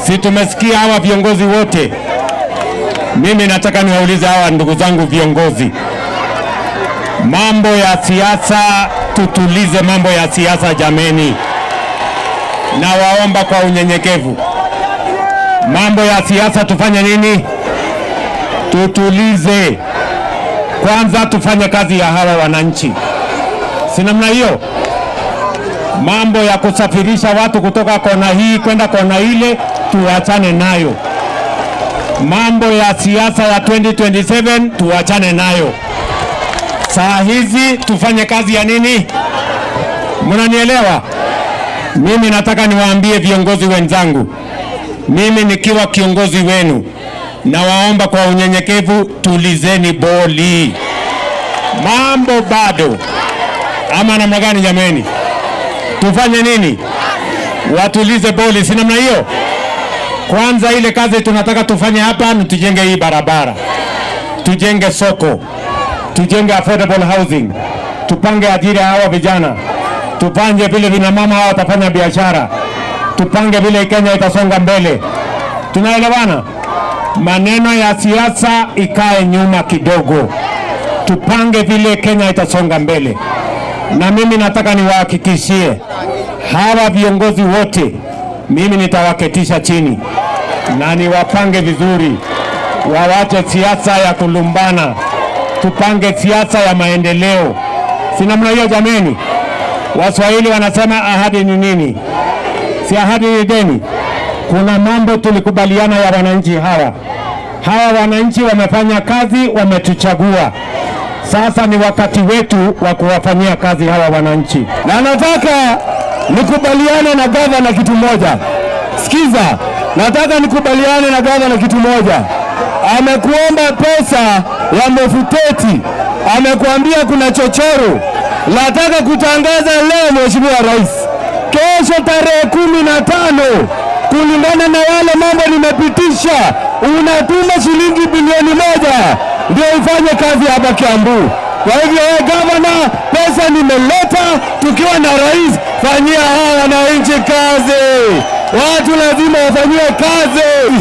Si tumesikia hawa viongozi wote? Mimi nataka niwaulize hawa ndugu zangu viongozi, mambo ya siasa tutulize, mambo ya siasa jameni. Na waomba kwa unyenyekevu, mambo ya siasa tufanye nini? Tutulize. Kwanza tufanye kazi ya hawa wananchi, si namna hiyo? Mambo ya kusafirisha watu kutoka kona hii kwenda kona ile tuachane nayo. Mambo ya siasa ya 2027 tuachane nayo. Saa hizi tufanye kazi ya nini? Mnanielewa? Mimi nataka niwaambie viongozi wenzangu, mimi nikiwa kiongozi wenu, nawaomba kwa unyenyekevu, tulizeni boli. Mambo bado. Ama namna gani jameni? Tufanye nini? Watulize boli, si namna hiyo? Kwanza ile kazi tunataka tufanye hapa ni tujenge hii barabara, tujenge soko, tujenge affordable housing, tupange ajira hawa vijana, tupange vile vina mama hawa watafanya biashara, tupange vile Kenya itasonga mbele. Tunaelewana? Maneno ya siasa ikae nyuma kidogo, tupange vile Kenya itasonga mbele. Na mimi nataka niwahakikishie hawa viongozi wote, mimi nitawaketisha chini na niwapange vizuri, wawache siasa ya kulumbana, tupange siasa ya maendeleo. Si namna hiyo jameni? Waswahili wanasema ahadi ni nini? Si ahadi ni deni? Kuna mambo tulikubaliana ya wananchi hawa. Hawa wananchi wamefanya kazi, wametuchagua. Sasa ni wakati wetu wa kuwafanyia kazi hawa wananchi. Na nataka nikubaliane na gavana kitu moja. Sikiza, nataka nikubaliane na gavana kitu moja. Amekuomba pesa ya mofuteti, amekuambia kuna chochoro. Nataka kutangaza leo, Mheshimiwa Rais, kesho tarehe 15, kulingana na yale mambo nimepitisha, unatuma shilingi bilioni 1 ndio ifanye kazi hapa Kiambu. Kwa hivyo wewe gavana, pesa nimeleta tukiwa na rais, fanyia hawa wananchi kazi. Watu lazima wafanyiwe kazi.